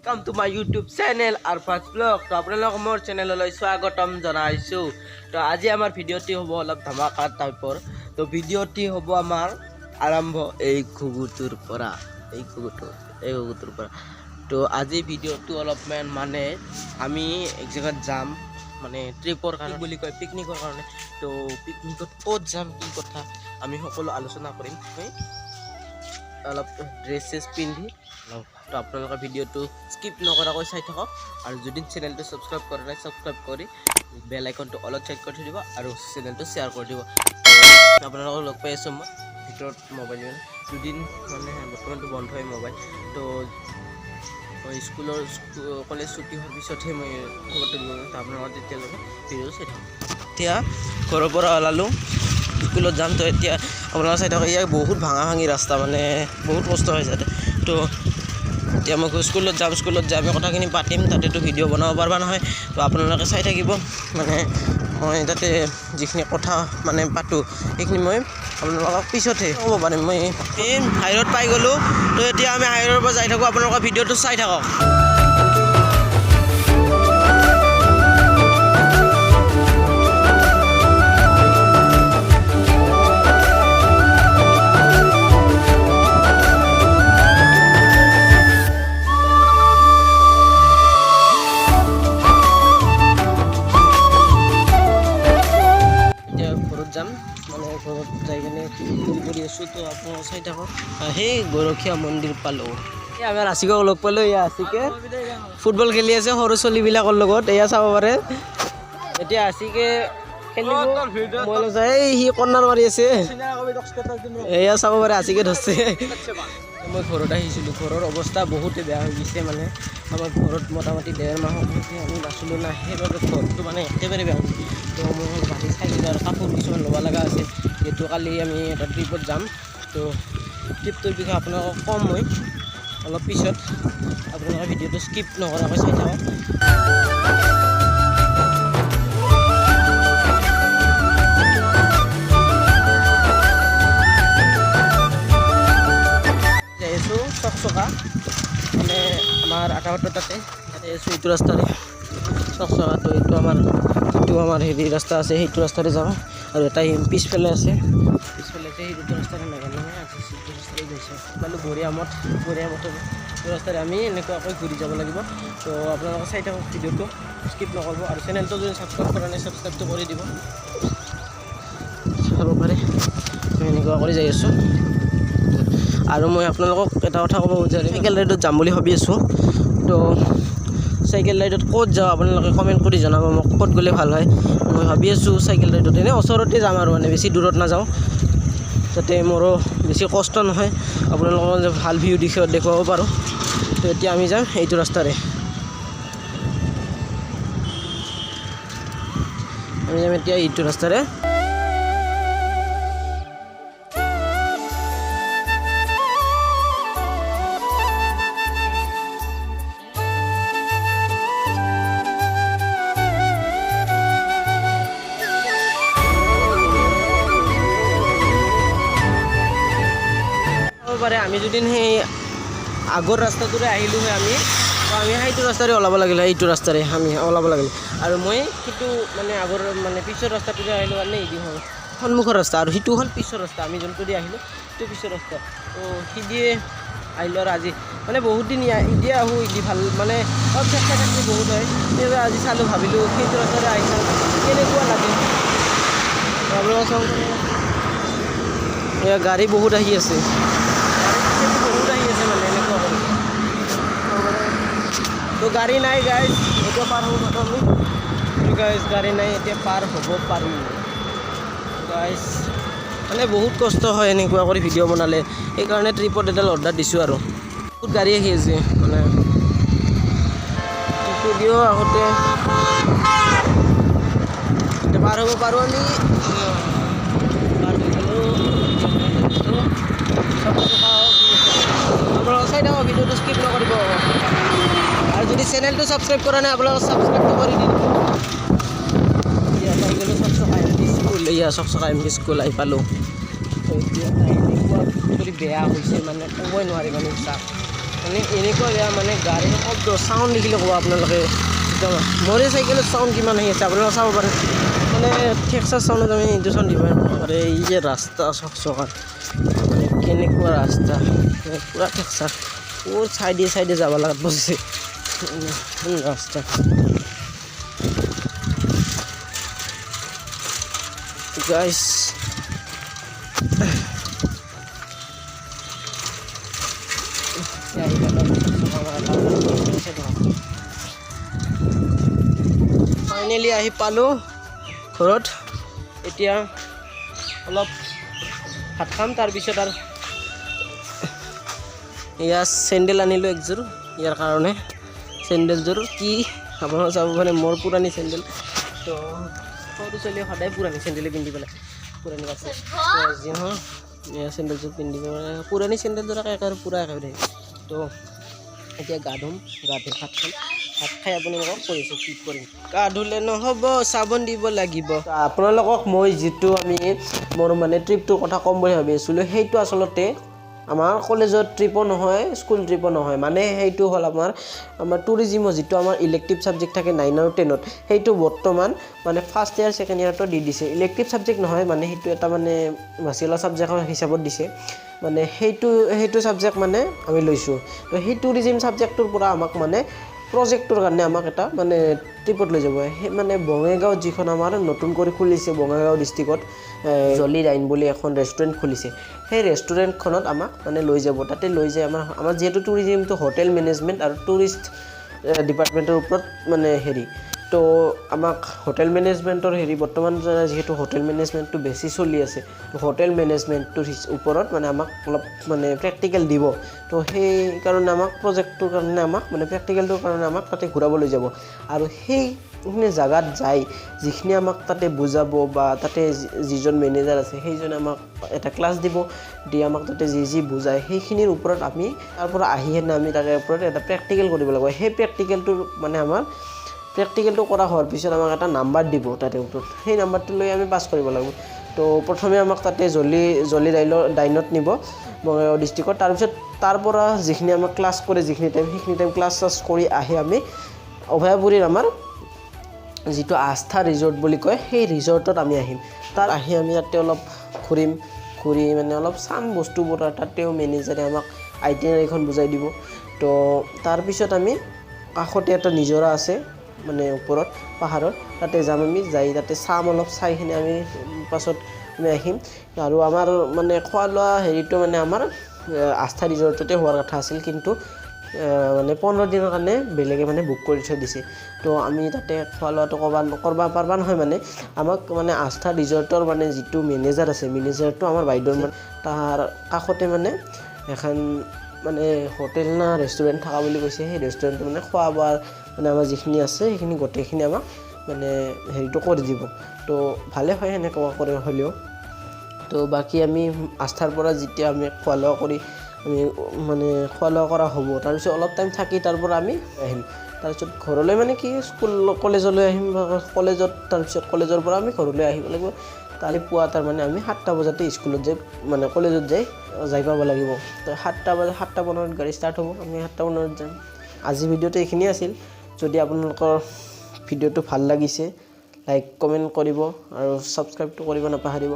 Welcome to my YouTube channel Arfaz Vlog. তো আপোনালোক মোৰ চেনেললৈ স্বাগতম জনাইছোঁ। তো আজি আমাৰ ভিডিঅ'টি হ'ব অলপ ধামাকা টাইপৰ। তো ভিডিঅ'টি হ'ব আমাৰ আৰম্ভ এই ঘুগুটোৰ পৰা, এই ঘুগুটোৰ পৰা। তো আজি ভিডিঅ'টো অলপমান মানে আমি এক জেগাত যাম, মানে ট্ৰিপৰ কাৰণে বুলি কয়, পিকনিকৰ কাৰণে। তো পিকনিকত ক'ত যাম, কি কথা আমি সকলো আলোচনা কৰিম। অলপ ড্ৰেছ চেছ পিন্ধি অলপ। তো আপোনালোকে ভিডিঅ'টো স্কিপ নকৰাকৈ চাই থাকক আৰু যদি চেনেলটো ছাবস্ক্ৰাইব কৰা নাই, ছাবস্ক্ৰাইব কৰি বেল আইকনটো অলপ চেক কৰি থৈ দিব আৰু চেনেলটো শ্বেয়াৰ কৰি দিব। তো আপোনালোকক লগ পাই আছোঁ মই ভিতৰত। মোবাইল মানে দুদিন মানে বৰ্তমানটো বন্ধ হয় মোবাইল। তো মই স্কুলৰ কলেজ ছুটি হোৱাৰ পিছতহে মই খবৰটো দিব পাৰিম। তো আপোনালোকে তেতিয়ালৈকে ভিডিঅ'টো চাই থাকক। এতিয়া ঘৰৰ পৰা ওলালোঁ, স্কুলত যাম। তো এতিয়া আপোনালোকে চাই থাকক, ইয়াত বহুত ভাঙা ভাঙি ৰাস্তা, মানে বহুত কষ্ট হৈ যাতে। তো এতিয়া মই স্কুলত যাম, স্কুলত যাই আমি কথাখিনি পাতিম। তাতেতো ভিডিঅ' বনাব পাৰিবা নহয়। তো আপোনালোকে চাই থাকিব, মানে মই তাতে যিখিনি কথা মানে পাতোঁ, সেইখিনি মই আপোনালোকক পিছতহে ক'ব পাৰিম। মই এই হাইৰোড পাই গ'লোঁ। তো এতিয়া আমি হাইৰোডৰ পৰা যাই থাকোঁ, আপোনালোকৰ ভিডিঅ'টো চাই থাকক। এতিয়া ঘৰত যাম, মানে ঘৰত যাই কিনে ফোন কৰি আছোঁ। তো আপোনালোকে চাই থাকক। সেই গৰখীয়া মন্দিৰ পালোঁ। এই আমাৰ আছিকক লগ পালোঁ। এয়া আছিকে ফুটবল খেলি আছে সৰু ছোৱালীবিলাকৰ লগত, এয়া চাব পাৰে। এতিয়া আছিকে খেলিব, মই লৈ যাওঁ। এই সি কৰ্ণাৰ মাৰি আছে, এয়া চাব পাৰে, আছিকে ধৰছে। মই ঘৰত আহিছিলোঁ, ঘৰৰ অৱস্থা বহুতে বেয়া হৈ গৈছে। মানে আমাৰ ঘৰত মোটামুটি ডেৰ মাহৰ আমি নাছিলোঁ না, সেইবাবে ঘৰটো মানে একেবাৰে বেয়া হৈছে। তো মই বাঢ়ি চাই দিলোঁ আৰু কাপোৰ কিছুমান ল'ব লগা আছে, যিহেতু কালি আমি এটা ট্ৰিপত যাম। তো ট্ৰিপটোৰ বিষয়ে আপোনালোকক ক'ম মই অলপ পিছত। আপোনালোকে ভিডিঅ'টো স্কিপ নকৰাকৈ চাই থাকক। যাই আছোঁ চকচকা, মানে আমাৰ আটাঘাটৰ তাতে আছোঁ এইটো ৰাস্তাৰে চকচকাটো। এইটো আমাৰ হেৰি ৰাস্তা আছে, সেইটো ৰাস্তাৰে যাওঁ। আৰু এটা পিছফালে আছে, পিছফালে আছে, সেই দুটা ৰাস্তাৰে নাজানো মই। আজি সেইটো ৰাস্তাৰে গৈছোঁ, পালোঁ গৰিয়ামত। গৰিয়ামত এইটো ৰাস্তাৰে আমি এনেকুৱাকৈ ঘূৰি যাব লাগিব। তো আপোনালোকে চাই থাকক ভিডিঅ'টো, স্কিপ নকৰিব আৰু চেনেলটো যদি ছাবস্ক্ৰাইব কৰা নাই, ছাবস্ক্ৰাইবটো কৰি দিব। চাব পাৰে, মই এনেকুৱা কৰি যাই আছোঁ। আৰু মই আপোনালোকক এটা কথা ক'ব খুজিছোঁ, চাইকেল ৰাইডত যাম বুলি ভাবি আছোঁ। তো চাইকেল ৰাইডত ক'ত যাওঁ, আপোনালোকে কমেণ্ট কৰি জনাব মোক, ক'ত গ'লে ভাল হয়। মই ভাবি আছোঁ চাইকেল ৰাইডত এনেই ওচৰতে যাম আৰু মানে বেছি দূৰত নাযাওঁ, যাতে মোৰো বেছি কষ্ট নহয়, আপোনালোকক যে ভাল ভিউ দেখুৱাব পাৰোঁ। তো এতিয়া আমি যাম এইটো ৰাস্তাৰে, আমি যাম এতিয়া এইটো ৰাস্তাৰে। পাৰে, আমি যদি সেই আগৰ ৰাস্তাটোৰে আহিলোঁ হয় আমি, তো আমি সেইটো ৰাস্তাৰে ওলাব লাগিলে, এইটো ৰাস্তাৰে আমি ওলাব লাগিলে। আৰু মই সেইটো মানে আগৰ মানে পিছৰ ৰাস্তাটোৰে আহিলোঁ কাৰণে এইটো হ'ল সন্মুখৰ ৰাস্তা আৰু সিটো হ'ল পিছৰ ৰাস্তা। আমি যোনটো দি আহিলোঁ, সেইটো পিছৰ ৰাস্তা। তো সিদিয়ে আহিলোঁ আৰু আজি মানে বহুত দিন ইদিয়ে আহোঁ, ইদি ভাল মানে অলপ চেষ্টা থাকিলে বহুত হয়। সেইবাবে আজি চালোঁ, ভাবিলোঁ সেইটো ৰাস্তাৰে আহি চাওঁ কেনেকুৱা লাগে। আপোনালোকে চাব পাৰে, এয়া গাড়ী বহুত আহি আছে, গাড়ী বহুত আহি আছে, মানে এনেকুৱা কৰি। তো গাড়ী নাই গাইজ, এতিয়া পাৰ হ'ব পাৰোঁ আমি গাইজ। গাড়ী নাই, এতিয়া পাৰ হ'ব পাৰোঁ গাইজ। মানে বহুত কষ্ট হয় এনেকুৱা কৰি ভিডিঅ' বনালে, সেইকাৰণে ট্ৰিপড এডাল অৰ্ডাৰ দিছোঁ। আৰু বহুত গাড়ী আহি আছে, মানে ভিডিঅ' আহোঁতে এতিয়া পাৰ হ'ব পাৰোঁ আমি। পাৰ হৈ গ'লোঁ। আপোনালোকে চাই থাকক ভিডিঅ'টো, স্কিপ নকৰিব আৰু যদি চেনেলটো ছাবস্ক্ৰাইব কৰা নাই, আপোনালোকে ছাবস্ক্ৰাইবটো কৰি দিব। এতিয়া পাই গ'লোঁ চকচকা এম পি স্কুল। এয়া চকচকা এম পি স্কুল আহি পালোঁ। এতিয়া এনেকুৱা কৰি বেয়া হৈছে, মানে ক'বই নোৱাৰি, মানে চাওক। মানে এনেকুৱা বেয়া, মানে গাড়ীৰ শব্দ চাউণ্ড দেখিলে ক'ব আপোনালোকে। একদম মোৰে চাইকেলৰ চাউণ্ড কিমান আহি আছে আপোনালোকে চাব পাৰে। মানে ঠেকচাৰ চাউণ্ডত আমি এইটো চাউণ্ড দিব পাৰে। এই যে ৰাস্তা চকচকাত মানে কেনেকুৱা ৰাস্তা, পূৰা ঠেকচাৰ, ক'ত চাইডে চাইডে যাব লগাত পৰিছে ৰাস্তা। গাইছ ফাইনেলি আহি পালোঁ ঘৰত। এতিয়া অলপ ভাত খাম, তাৰপিছত আৰু ইয়াৰ চেণ্ডেল আনিলোঁ একযোৰ, ইয়াৰ কাৰণে চেণ্ডেলযোৰ কি আপোনালোকে চাব পাৰে, মোৰ পুৰণি চেণ্ডেল। তো সৰু ছোৱালীয়ে সদায় পুৰণি চেণ্ডেলে পিন্ধি পেলাই, পুৰণি কাপোৰ যি নহয় ইয়াৰ চেণ্ডেলযোৰ পিন্ধি পেলাই, পুৰণি চেণ্ডেলযোৰ একেবাৰে পূৰা একেবাৰে। তো এতিয়া গা ধুম, গা ধুই ভাত খাম, ভাত খাই আপোনালোকক কৰিছোঁ কি কৰিম। গা ধুলে নহ'ব, চাবোন দিব লাগিব। আপোনালোকক মই যিটো আমি মোৰ মানে ট্ৰিপটোৰ কথা ক'ম বুলি ভাবি আছিলোঁ, সেইটো আচলতে আমাৰ কলেজৰ ট্ৰিপো নহয়, স্কুল ট্ৰিপো নহয়, মানে সেইটো হ'ল আমাৰ আমাৰ টুৰিজিমৰ যিটো আমাৰ ইলেক্টিভ ছাবজেক্ট থাকে 9 আৰু 10ত, সেইটো বৰ্তমান মানে ফাৰ্ষ্ট ইয়াৰ ছেকেণ্ড ইয়াৰতো দি দিছে। ইলেক্টিভ ছাবজেক্ট নহয়, মানে সেইটো এটা মানে বাচিলা ছাবজেক্টৰ হিচাপত দিছে, মানে সেইটো সেইটো ছাবজেক্ট মানে আমি লৈছোঁ। তো সেই টুৰিজিম ছাবজেক্টটোৰ পৰা আমাক মানে প্ৰজেক্টটোৰ কাৰণে আমাক এটা মানে ট্ৰিপত লৈ যাব। সেই মানে বঙাইগাঁৱত যিখন আমাৰ নতুন কৰি খুলিছে, বঙাইগাঁও ডিষ্ট্ৰিক্টত জলি ডাইন বুলি এখন ৰেষ্টুৰেণ্ট খুলিছে, সেই ৰেষ্টুৰেণ্টখনত আমাক মানে লৈ যাব। তাতে লৈ যায় আমাৰ আমাৰ যিহেতু টুৰিজিমটো হোটেল মেনেজমেণ্ট আৰু টুৰিষ্ট ডিপাৰ্টমেণ্টৰ ওপৰত মানে হেৰি, তো আমাক হোটেল মেনেজমেণ্টৰ হেৰি বৰ্তমান যিহেতু হোটেল মেনেজমেণ্টটো বেছি চলি আছে, তো হোটেল মেনেজমেণ্টটোৰ ওপৰত মানে আমাক অলপ মানে প্ৰেক্টিকেল দিব। তো সেইকাৰণে আমাক প্ৰজেক্টটোৰ কাৰণে আমাক মানে প্ৰেক্টিকেলটোৰ কাৰণে আমাক তাতে ঘূৰাব লৈ যাব। আৰু সেইখিনি জেগাত যাই যিখিনি আমাক তাতে বুজাব বা তাতে যিজন মেনেজাৰ আছে সেইজনে আমাক এটা ক্লাছ দিব, দি আমাক তাতে যি যি বুজায় সেইখিনিৰ ওপৰত আমি তাৰ পৰা আহি কিনে আমি তাৰে ওপৰত এটা প্ৰেক্টিকেল কৰিব লাগিব। সেই প্ৰেক্টিকেলটোৰ মানে আমাৰ প্ৰেক্টিকেলটো কৰা হোৱাৰ পিছত আমাক এটা নাম্বাৰ দিব তাতে ওপৰত, সেই নাম্বাৰটো লৈ আমি পাছ কৰিব লাগিব। তো প্ৰথমে আমাক তাতে জলি জলি ডাইনত নিব বঙাইগাঁও ডিষ্ট্ৰিক্টত। তাৰপিছত তাৰ পৰা যিখিনি আমাক ক্লাছ কৰে যিখিনি টাইম, সেইখিনি টাইম ক্লাছ চাছ কৰি আহি আমি অভয়াপুৰীৰ আমাৰ যিটো আস্থা ৰিজৰ্ট বুলি কয় সেই ৰিজৰ্টত আমি আহিম। তাত আহি আমি তাতে অলপ ঘূৰিম, ঘূৰি মানে অলপ চাম বস্তুবোৰ, তাতেও মেনেজাৰে আমাক আইটিনাৰীখন বুজাই দিব। তো তাৰপিছত আমি কাষতে এটা নিজৰা আছে মানে ওপৰত পাহাৰত, তাতে যাম আমি, যাই তাতে চাম অলপ, চাই কিনে আমি পাছত আমি আহিম। আৰু আমাৰ মানে খোৱা লোৱা হেৰিটো মানে আমাৰ আস্থা ৰিজৰ্টতে হোৱাৰ কথা আছিল, কিন্তু মানে 15 দিনৰ কাৰণে বেলেগে মানে বুক কৰি থৈ দিছে। তো আমি তাতে খোৱা লোৱাটো কৰবা পাৰবা নহয়, মানে আমাক মানে আস্থা ৰিজৰ্টৰ মানে যিটো মেনেজাৰ আছে, মেনেজাৰটো আমাৰ বাইদেউৰ মানে তাৰ কাষতে মানে এখন মানে হোটেল না ৰেষ্টুৰেণ্ট থকা বুলি কৈছে। সেই ৰেষ্টুৰেণ্টটো মানে খোৱা বোৱাৰ মানে আমাৰ যিখিনি আছে সেইখিনি গোটেইখিনি আমাক মানে হেৰিটো কৰি দিব। তো ভালে হয় সেনেকুৱা কৰে হ'লেও। তো বাকী আমি আস্থাৰ পৰা যেতিয়া আমি খোৱা লোৱা কৰি আমি মানে খোৱা লোৱা কৰা হ'ব, তাৰপিছত অলপ টাইম থাকি তাৰ পৰা আমি আহিম। তাৰপিছত ঘৰলৈ মানে কি স্কুল কলেজলৈ আহিম, কলেজত তাৰপিছত কলেজৰ পৰা আমি ঘৰলৈ আহিব লাগিব। তাৰে পুৱা তাৰমানে আমি 7টা বজাতে স্কুলত যাই মানে কলেজত যাই যাই পাব লাগিব। তো 7:15 গাড়ী ষ্টাৰ্ট হ'ব, আমি 7:15 যাম। আজি ভিডিঅ'টো এইখিনিয়ে আছিল। যদি আপোনালোকৰ ভিডিঅ'টো ভাল লাগিছে লাইক কমেণ্ট কৰিব আৰু ছাবস্ক্ৰাইবটো কৰিব নাপাহৰিব।